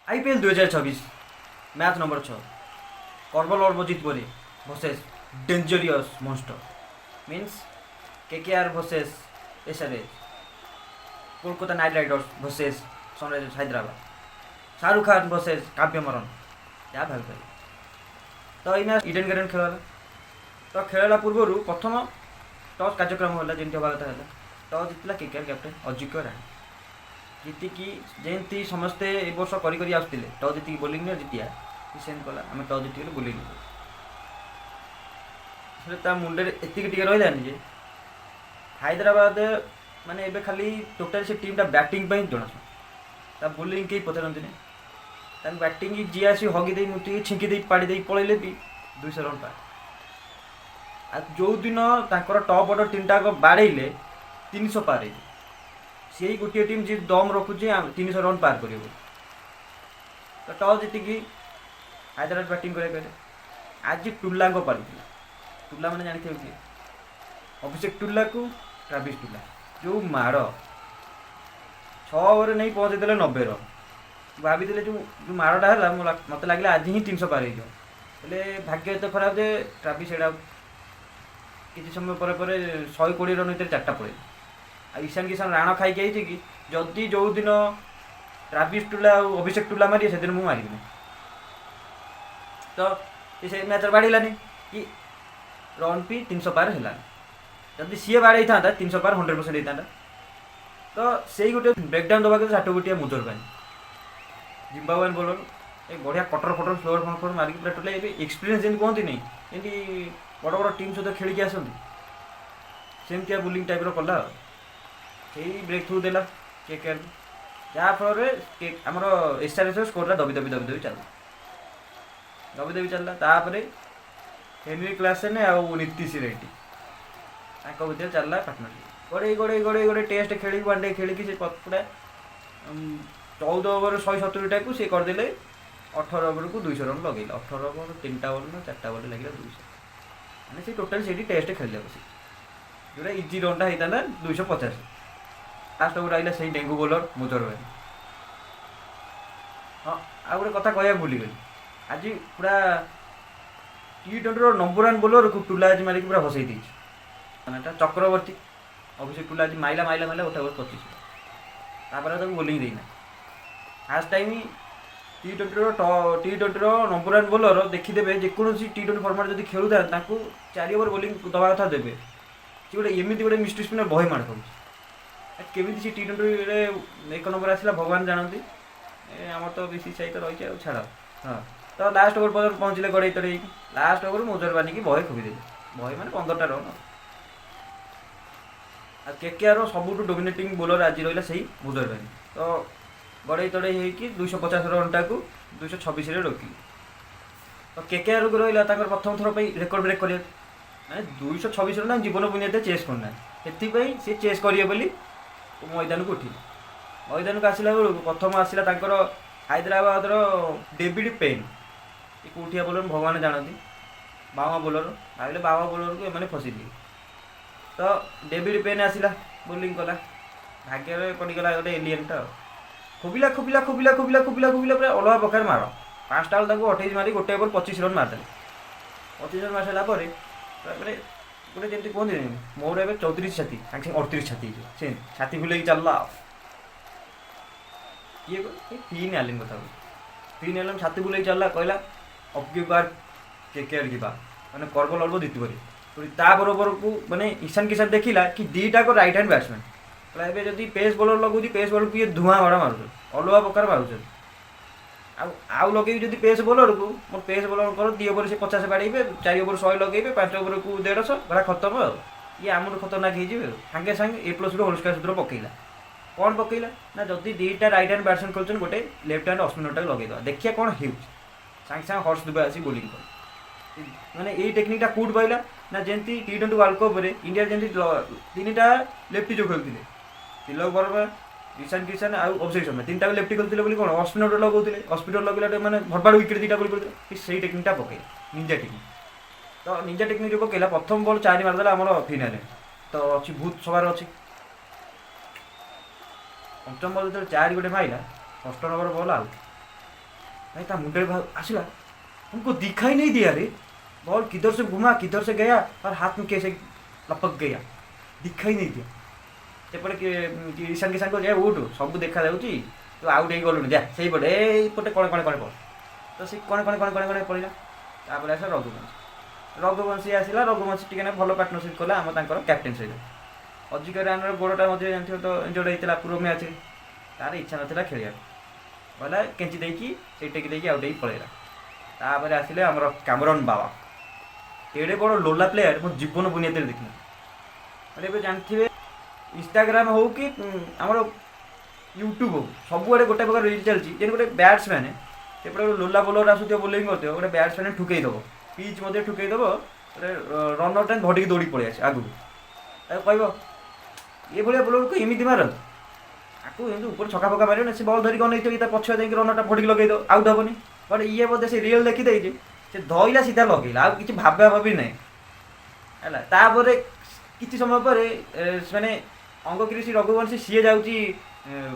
IPL 2026 match number 6, କର୍ବ ଲଢ଼ବ ଜିତବରେ versus dangerous monster, means KKR versus SRH, Kolkata night Riders versus Sunrisers Hyderabad, Shahrukh Khan versus କାବ୍ୟମରନ, ଯାହା ଭାବିପାରିବେ। ତ ଏଇ match Eden garden ଖେଳ ହେଲା। ତ ଖେଳ ହେଲା ପୂର୍ବରୁ ପ୍ରଥମ ଟସ୍ କାର୍ଯ୍ୟକ୍ରମ ହେଲା, ଯେମିତି ହେବା କଥା ହେଲା। ଟସ୍ ଜିତିଲା କେକେଆର୍ କ୍ୟାପ୍ଟେନ୍ ଅଜିଙ୍କ୍ୟ ରାହାଣେ। ଜିତିକି ଯେମିତି ସମସ୍ତେ ଏ ବର୍ଷ କରି କରି ଆସୁଥିଲେ, ଟସ୍ ଜିତିକି ବୋଲିଂ ନିଅ ଜିତିଆ, ସେ ସେମିତି କଲା, ଆମେ ଟସ୍ ଜିତିଗଲେ ବୋଲିଂ ନେବୁ। ହେଲେ ତା ମୁଣ୍ଡରେ ଏତିକି ଟିକେ ରହିଲାନି ଯେ ହାଇଦ୍ରାବାଦ ମାନେ ଏବେ ଖାଲି ଟୋଟାଲି ସେ ଟିମ୍ଟା ବ୍ୟାଟିଂ ପାଇଁ ଜଣାଶୁଣା, ତା ବୋଲିଂ କେହି ପଚାରନ୍ତିନି। ତାଙ୍କୁ ବ୍ୟାଟିଂ ଯିଏ ଆସି ହଗି ଦେଇ, ମୁତିକି, ଛିଙ୍କି ଦେଇ, ପାଡ଼ି ଦେଇ ପଳେଇଲେ ବି 200 ରନ୍ ପାର। ଆଉ ଯେଉଁଦିନ ତାଙ୍କର ଟପ୍ ଅର୍ଡ଼ର ତିନିଟା ଯାକ ବାଡ଼େଇଲେ, 300 ପାର ହେଇଯିବ। ସେଇ ଗୋଟିଏ ଟିମ୍ ଯିଏ ଦମ୍ ରଖୁଛି 300 ରନ୍ ପାର କରିବ ବୋଲି। ତ ଟସ୍ ଜିତିକି ହାଇଦ୍ରାବାଦ ବ୍ୟାଟିଂ କରିବାକୁ କହିଲେ। ଆଜି ଟୁଲାଙ୍କ ପାଳି ଥିଲା। ଟୁଲା ମାନେ ଜାଣିଥିବେ କିଏ, ଅଭିଷେକ ଟୁଲାକୁ ଟ୍ରାଭିସ୍ ଟୁଲା। ଯେଉଁ ମାଡ଼, 6 ଓଭରରେ ନେଇ ପହଞ୍ଚେଇ ଦେଲେ 90 ରନ୍। ଭାବିଥିଲେ ଯେଉଁ ଯେଉଁ ମାଡ଼ଟା ହେଲା, ମୁଁ ମୋତେ ଲାଗିଲା ଆଜି ହିଁ 300 ପାର ହେଇଯିବ। ହେଲେ ଭାଗ୍ୟ ଏତେ ଖରାପ ଯେ ଟ୍ରାଭିସ୍ ସେଇଟା କିଛି ସମୟ ପରେ ପରେ 120 ରନ୍ ଭିତରେ ଚାରିଟା ପଳେଇଲେ। ଆଉ ଈଶାନ କିଶାନ ରାଣ ଖାଇକି ହେଇଛି କି ଯଦି ଯେଉଁଦିନ ଟ୍ରାଭିସ୍ ଟୁଲା ଆଉ ଅଭିଷେକ ଟୁଲା ମାରିବେ, ସେଦିନ ମୁଁ ମାରିବିନି। ତ ସେ ସେଇ ମ୍ୟାଚ୍ରେ ବାଡ଼େଇଲାନି କି ରନ୍ ବି 300 ପାର ହେଲାନି। ଯଦି ସିଏ ବାଡ଼େଇଥାନ୍ତା, 300 ପାର 100% ହେଇଥାନ୍ତା। ତ ସେଇ ଗୋଟେ ବ୍ରେକ୍ଡାଉନ୍ ଦେବାକୁ ଷାଠ ଗୋଟିଏ ମୁଜରବାନି, ଜିମ୍ବାୱେନ୍ ବୋଲର, ଏ ବଢ଼ିଆ କଟର ଫଟର, ସ୍ଲୋର ଫର ଫର ମାରିକି ପୁରା ଟୋଟାଲି ଏବେ ଏକ୍ସପିରିଏନ୍ସ ଯେମିତି କୁହନ୍ତିନି, ଯେମିତି ବଡ଼ ବଡ଼ ଟିମ୍ ସହିତ ଖେଳିକି ଆସନ୍ତି, ସେମିତିଆ ବୋଲିଂ ଟାଇପ୍ର କଲା। ଆଉ ସେଇ ବ୍ରେକ୍ ଥ୍ରୁ ଦେଲା କେକେଆର୍, ଯାହାଫଳରେ ଆମର ଏସ୍ଆର୍ଏଚ୍ର ସ୍କୋରଟା ଦବି ଦବି ଦବି ଦବି ଚାଲିଲା, ଦବି ଦବି ଚାଲିଲା। ତାପରେ ହେନରି କ୍ଲାସେନ୍ ଆଉ ନୀତିଶ ରେଡ୍ଡି, ତାଙ୍କ ଭିତରେ ଚାଲିଲା ପାର୍ଟନରସିପ୍। ଗଡ଼େଇ ଗଡ଼େଇ ଗଡ଼େଇ ଗଡ଼େଇ ଟେଷ୍ଟ ଖେଳିକି, ୱାନ୍ ଡେ ଖେଳିକି ସେ ପୁରା 14 ଓଭର 170ଟାକୁ ସେ କରିଦେଲେ। 18 ଓଭରକୁ 200 ରନ୍ ଲଗେଇଲେ। 18 ଓଭର ତିନିଟା ବଲ୍ ନା ଚାରିଟା ବଲ୍ ଲାଗିଲା 200। ମାନେ ସେ ଟୋଟାଲି ସେଇଠି ଟେଷ୍ଟ ଖେଳିଲେ ବସି, ଯେଉଁଟା ଇଜି ରନ୍ଟା ହେଇଥାନ୍ତା 250। ଲାଷ୍ଟ ଓଭର ଆଇଲା ସେଇ ଡେଙ୍ଗୁ ବୋଲର ମୁଜରବାନି। ହଁ, ଆଉ ଗୋଟେ କଥା କହିବାକୁ ଭୁଲିଗଲି। ଆଜି ପୁରା ଟି 20ର ନମ୍ବର ୱାନ୍ ବୋଲରକୁ ଟୁଲା ଆଜି ମାରିକି ପୁରା ଭସେଇ ଦେଇଛି। ମାନେ ଏଟା ଚକ୍ରବର୍ତ୍ତୀ। ଅଭିଷେକ ଟୁଲା ଆଜି ମାଇଲା, ମାଇଲା, ମାଇଲା, ଗୋଟେ ଓଭର 25। ତାପରେ ଆଉ ତାକୁ ବୋଲିଂ ଦେଇନା। ଫାର୍ଷ୍ଟ ଟାଇମ୍ ଟି 20ର ନମ୍ବର ୱାନ୍ ବୋଲର ଦେଖିଦେବେ, ଯେକୌଣସି ଟି 20 ଫର୍ମାଟ୍ ଯଦି ଖେଳୁଥାନ୍ତି, ତାଙ୍କୁ 4 ଓଭର ବୋଲିଂ ଦେବା କଥା ଦେବେ। ସେ ଗୋଟେ ଏମିତି ଗୋଟେ ମିଷ୍ଟ୍ରି ସ୍ପିନର, ବହେ ମାଡ଼ ଖାଉଛି। ଆ କେମିତି ସେ ଟି 20ରେ ଏକ ନମ୍ବର ଆସିଲା, ଭଗବାନ ଜାଣନ୍ତି। ଏ ଆମର ତ ବିସିସିଆଇ ତ ରହିଛି, ଆଉ ଛାଡ଼। ହଁ, ତ ଲାଷ୍ଟ ଓଭର ପର୍ଯ୍ୟନ୍ତ ପହଞ୍ଚିଲେ ଗଡ଼େଇ ତଡ଼େଇକି। ଲାଷ୍ଟ ଓଭର ମୁଜରବାନିକି ବହେ ଖୋବିଦେଲେ। ବହେ ମାନେ 15ଟା ରନ୍। ଆଉ କେକେଆର ସବୁଠୁ ଡୋମିନେଟିଂ ବୋଲର ଆଜି ରହିଲା ସେଇ ମୁଜରବାନି। ତ ଗଡ଼େଇ ତଡ଼େଇ ହେଇକି 250 ରନ୍ଟାକୁ 226ରେ ରୋକିଲେ। ତ କେକେଆରକୁ ରହିଲା ତାଙ୍କର ପ୍ରଥମ ଥର ପାଇଁ ରେକର୍ଡ ବ୍ରେକ୍ କରିବାକୁ। ମାନେ 226 ରନ୍ ତାଙ୍କ ଜୀବନ ପୁଣ୍ୟତେ ଚେସ୍ କରୁନାହାନ୍ତି, ସେଥିପାଇଁ ସେ ଚେସ୍ କରିବେ ବୋଲି ମଇଦାନକୁ ଉଠିଲେ। ମଇଦାନକୁ ଆସିଲା ବେଳକୁ ପ୍ରଥମ ଆସିଲା ତାଙ୍କର ହାଇଦ୍ରାବାଦର ଡେଭିଡ୍ ପେନ୍। ଏ କୋଉଠିଆ ବୋଲର ଭଗବାନ ଜାଣନ୍ତି, ବାଉଆ ବୋଲର। ଭାବିଲେ ବାଉଆ ବୋଲରକୁ ଏମାନେ ଫସିଯିବେ। ତ ଡେଭିଡ୍ ପେନ୍ ଆସିଲା, ବୋଲିଂ କଲା। ଭାଗ୍ୟରେ ପଡ଼ିଗଲା ଗୋଟେ ଏଲିଏନ୍ଟା। ଆଉ ଖୋବିଲା, ଖୋବିଲା, ଖୋବିଲା, ଖୋବିଲା, ଖୋବିଲା, ଖୋବିଲା, ପୁରା ଅଲଗା ପ୍ରକାର ମାଡ଼। 5ଟା ବେଳକୁ ତାକୁ 28 ମାରି ଗୋଟେ ଓଭର 25 ରନ୍ ମାରିଦେଲେ। 25 ରନ୍ ମାରି ସାରିଲା ପରେ ତାପରେ ଗୋଟେ ଯେମିତି କୁହନ୍ତିନି, ମୋର ଏବେ 34 ଛାତି, ସାଙ୍ଗେ ସାଙ୍ଗେ 38 ଛାତି ହେଇଯିବ, ସେମିତି ଛାତି ଫୁଲେଇକି ଚାଲିଲା। ଆଉ କିଏ? ଫିନ୍ ଆଲେନ୍ କଥା କହୁଛି। ଫିନ୍ ଆଲେନ୍ ଛାତି ବୁଲେଇକି ଚାଲିଲା, କହିଲା, "अबकी बार କେକେଆର୍ की बार", ମାନେ କର୍ବ ଲଢ଼ବ ଜିତିବରି। ପୁଣି ତା ବରୋବରକୁ ମାନେ ଈଶାନ କିଶାନ ଦେଖିଲା କି ଦୁଇଟାକ ରାଇଟ୍ ହ୍ୟାଣ୍ଡ ବ୍ୟାଟ୍ସମ୍ୟାନ୍। କହିଲା, ଏବେ ଯଦି ପେସ୍ ବୋଲର ଲଗାଉଛି, ପେସ୍ ବୋଲରକୁ ଇଏ ଧୂଆଁ ମାଡ଼ ମାରୁଛନ୍ତି, ଅଲଗା ପ୍ରକାର ମାରୁଛନ୍ତି। ଆଉ ଲଗେଇବି ଯଦି ପେସ୍ ବୋଲରକୁ, ମୋ ପେସ୍ ବୋଲରଙ୍କର 2 ଓଭର ସେ 50 ବାଡ଼େଇବେ, 4 ଓଭର 100 ଲଗେଇବେ, 5 ଓଭରକୁ 150, ପୁରା ଖତମ। ଆଉ ଇଏ ଆମଠୁ ଖତରନାକ ହେଇଯିବେ। ଆଉ ସାଙ୍ଗେ ସାଙ୍ଗେ ଏ ପ୍ଲସ୍ରୁ ହୋଲ୍ ସ୍କୋୟାର ସୂତ୍ର ପକେଇଲା। କ'ଣ ପକେଇଲା ନା, ଯଦି ଦୁଇଟା ରାଇଟ୍ ହ୍ୟାଣ୍ଡ ବ୍ୟାଟ୍ସମ୍ୟାନ୍ ଖେଳୁଛନ୍ତି, ଗୋଟେ ଲେଫ୍ଟ ହ୍ୟାଣ୍ଡ ଅସ୍ପିନରଟାକୁ ଲଗେଇଦେବା, ଦେଖିବା କ'ଣ ହେଉଛି। ସାଙ୍ଗେ ସାଙ୍ଗେ ହର୍ଷ ଦୁବେ ଆସି ବୋଲିଂ କଲେ। ମାନେ ଏଇ ଟେକ୍ନିକଟା କୋଉଠୁ ପାଇଲା ନା, ଯେମିତି ଟି 20 ୱାର୍ଲଡ କପ୍ରେ ଇଣ୍ଡିଆରେ ଯେମିତି ତିନିଟା ଲେଫ୍ଟି ଯୋଉ ଖେଳୁଥିଲେ, ତିଲକ ବର୍ମା, ଈଶାନ କିଶାନ ଆଉ ଅଭିଷେକ ଶର୍ମା, ତିନିଟା ଲେଫ୍ଟି ଖେଳୁଥିଲେ ବୋଲି କ'ଣ ଅସ୍ପିନର ଲଗାଉଥିଲେ। ଅସ୍ପିନର ଲଗେଇଲା ମାନେ ଭରପାଡ଼ ୱିକେଟ୍ ଦୁଇଟା ବୋଲ କରୁଥିଲେ। ଠିକ୍ ସେଇ ଟେକ୍ନିକଟା ପକେଇଲା, ନିଞ୍ଜା ଟେକ୍ନିକ୍। ତ ନିଞ୍ଜା ଟେକ୍ନିକ୍ ଯୋଉ ପକେଇଲା, ପ୍ରଥମ ବଲ୍ 4 ମାରିଦେଲା ଆମର ଫିନାଲେ। ତ ଅଛି, ଭୂତ ସବାର ଅଛି। ପଞ୍ଚମ ବଲ୍ ଯେତେବେଳେ 4 ଗୋଟେ ମାଇଲା, ଷଷ୍ଠ ନମ୍ବର ବଲ୍ ଆଉଟ୍। ଭାଇ, ତା ମୁଣ୍ଡରେ ଆସିଲା, "हमको दिखाई नहीं दिया रे, बॉल किधर से घुमा, किधर से गया और हाथ में कैसे लपक गया, दिखाई नहीं दिया।" ସେପଟେ ଈଶାନ କିଶାନ କହୁଛି, "ଏ ଉଠୁ, ସବୁ ଦେଖାଯାଉଛି, ତୁ ଆଉଟ୍ ହେଇଗଲୁଣି, ଯା ସେଇପଟେ, ଏଇପଟେ କଣେ କଣେ କଣେ ପଳ।" ତ ସେ କଣେ କଣେ କଣେ କଣେ କଣେ ପଳିଲା। ତାପରେ ଆସିଲା ରଘୁବଂଶୀ। ରଘୁବଂଶୀ ଆସିଲା। ରଘୁବଂଶୀ ଟିକେ ନା ଭଲ ପାର୍ଟନରସିପ୍ କଲା ଆମ ତାଙ୍କର କ୍ୟାପ୍ଟେନ୍ ସହିତ। ଅଜିଙ୍କ୍ୟ ରାହାଣେର ଗୋଡ଼ଟା ମଧ୍ୟ ଜାଣିଥିବ ତ, ଇଞ୍ଜର୍ଡ ହେଇଥିଲା ପୂର୍ବ ମ୍ୟାଚ୍ରେ। ତାର ଇଚ୍ଛା ନଥିଲା ଖେଳିବାକୁ। କହିଲା କେଞ୍ଚି ଦେଇକି, ସେଇ ଟେକି ଦେଇକି ଆଉଟ୍ ହେଇକି ପଳେଇଲା। ତାପରେ ଆସିଲେ ଆମର କାମରନ୍ ବାବା। ଏଡ଼େ ବଡ଼ ଲୋଲା ପ୍ଲେୟାର ମୋ ଜୀବନ ବୁନିଆଦରେ ଦେଖିନି। ମାନେ ଏବେ ଜାଣିଥିବେ, ଇନଷ୍ଟାଗ୍ରାମ ହଉ କି ଆମର ୟୁଟ୍ୟୁବ୍ ହଉ, ସବୁଆଡ଼େ ଗୋଟେ ପ୍ରକାର ରିଲ୍ ଚାଲିଛି, ଯେମିତି ଗୋଟେ ବ୍ୟାଟ୍ସମ୍ୟାନ୍ ସେପଟେ ଗୋଟେ ଲୋଲା ବୋଲର ଆସୁଥିବ, ବୋଲିଂ କରୁଥିବ, ଗୋଟେ ବ୍ୟାଟ୍ସମ୍ୟାନ୍ ଠୁକେଇ ଦେବ, ପିଚ୍ ମଧ୍ୟ ଠୁକେଇ ଦେବ, ଗୋଟେ ରନର୍ଟା ଧରିକି ଦୌଡ଼ିକି ପଳେଇ ଆସେ ଆଗକୁ। ତାକୁ କହିବ, "ଏଭଳିଆ ବୋଲରକୁ ଏମିତି ମାରନ୍ତି? ଆକୁ ଏମିତି ଉପରେ ଛକା ଫକା ମାରିବ ନା, ସେ ବଲ୍ ଧରିକି ଅନେଇଥିବ କି ତା ପଛୁଆ ଯାଇକି ରନର୍ଟା ଫଟିକି ଲଗେଇଦେବ, ଆଉଟ୍ ହେବନି।" ବଟ୍ ଇଏ ବୋଧେ ସେ ରିଏଲ୍ ଦେଖିଦେଇଛି। ସେ ଧଇଲା, ସିଧା ଲଗେଇଲା, ଆଉ କିଛି ଭାବା ଭାବି ନାହିଁ ହେଲା। ତାପରେ କିଛି ସମୟ ପରେ ମାନେ ଅଙ୍ଗକ୍ରିସି ରଘୁବଂଶୀ ସିଏ ଯାଉଛି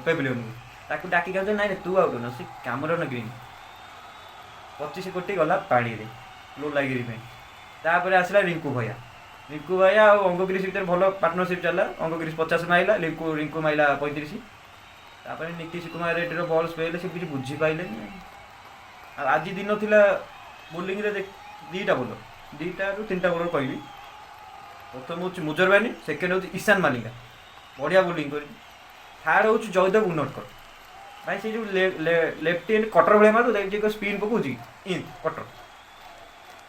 ପେଭିଲିୟନକୁ। ତାକୁ ଡାକି କହୁଛନ୍ତି, "ନାଇଁ ନାଇଁ, ତୁ ଆଉଟ୍ ନୁହଁ, ସେ କାମରନ ଗ୍ରୀନ୍।" 25 କୋଟି ଗଲା ପାଣିରେ ଲୋଲାଗିରି ପାଇଁ। ତାପରେ ଆସିଲା ରିଙ୍କୁ ଭैया। ରିଙ୍କୁ ଭैया ଆଉ ଅଙ୍ଗକ୍ରିସି ଭିତରେ ଭଲ ପାର୍ଟନରସିପ୍ ଚାଲିଲା। ଅଙ୍ଗକ୍ରିସି 50 ମାଇଲା, ରିଙ୍କୁ ରିଙ୍କୁ ମାଇଲା 35। ତାପରେ ନୀତିଶ କୁମାର ରେଡ୍ଡିର ବଲ୍ ସ୍ପେଲ୍, ସେ କିଛି ବୁଝିପାରିଲେନି। ଆଉ ଆଜି ଦିନ ଥିଲା ବୋଲିଂରେ ଦୁଇଟା ବୋଲର, ଦୁଇଟାରୁ ତିନିଟା ବୋଲର କହିବି। ପ୍ରଥମ ହେଉଛି ମୁଜରବାନୀ, ସେକେଣ୍ଡ ହେଉଛି ଈଶାନ ମାଲିଙ୍ଗା, ବଢ଼ିଆ ବୋଲିଂ କରିଛି। ଥାର୍ଡ଼ ହେଉଛି ଜୟଦେବ ଉନଟକର। ଭାଇ, ସେଇ ଯେଉଁ ଲେଫ୍ଟ ହ୍ୟାଣ୍ଡ କଟର ଭଳିଆ ମାରୁ, ଯିଏ ସ୍ପିନ୍ ପକଉଛି, ଇନ୍ କଟର,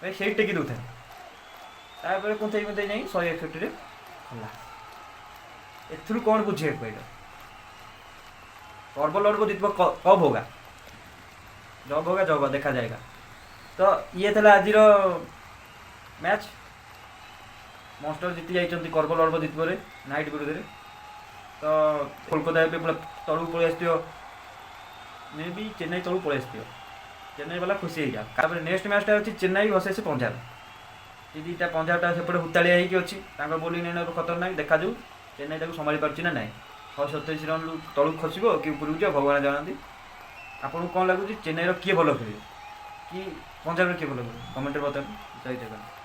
ଭାଇ ସେଇଠି ଟେକି ଦେଉଥାଏ। ତାପରେ କୁନ୍ଥେଇ କୁନ୍ଥେଇ ଯାଇ 161ରେ ହେଲା। ଏଥିରୁ କ'ଣ ବୁଝିବାକୁ ପାଇଲ? କର୍ବ ଲଢ଼ବ ଜିତିବ कब होगा, जब होगा जब देखा जाएगा। ତ ଇଏ ଥିଲା ଆଜିର ମ୍ୟାଚ୍। ମନଷ୍ଟର ଜିତି ଯାଇଛନ୍ତି କର୍ବ ଲଢ଼ବ ଜିତିବରେ ନାଇଟ୍ ବିରୁଦ୍ଧରେ। ତ କୋଲକାତା ଏବେ ପୁରା ତଳକୁ ପଳେଇ ଆସିଥିବ, ମେ ବି ଚେନ୍ନାଇ ତଳକୁ ପଳେଇ ଆସିଥିବ। ଚେନ୍ନାଇ ବାଲା ଖୁସି ହେଇଯା। ତାପରେ ନେକ୍ସଟ ମ୍ୟାଚ୍ଟା ଅଛି ଚେନ୍ନାଇ ଭର୍ସେସ୍ ପଞ୍ଜାବ। ଏ ଦୁଇଟା, ପଞ୍ଜାବଟା ସେପଟେ ହୁତାଳିଆ ହେଇକି ଅଛି, ତାଙ୍କ ବୋଲିଂ ଲାଇନ୍ ଖତରନାକ। ଦେଖାଯାଉ ଚେନ୍ନାଇ ତାକୁ ସମ୍ଭାଳି ପାରୁଛି ନା ନାହିଁ। 127 ରନ୍ରୁ ତଳକୁ ଖସିବ କି ଉପରକୁ ଯିବ, ଭଗବାନ ଜାଣନ୍ତି। ଆପଣଙ୍କୁ କ'ଣ ଲାଗୁଛି, ଚେନ୍ନାଇର କିଏ ଭଲ ଖେଳିବ କି ପଞ୍ଜାବର କିଏ ଭଲ ଖେଳିବ? କମେଣ୍ଟରେ ବତାନ୍ତୁ। ଜୟ ଜଗନ୍ନାଥ।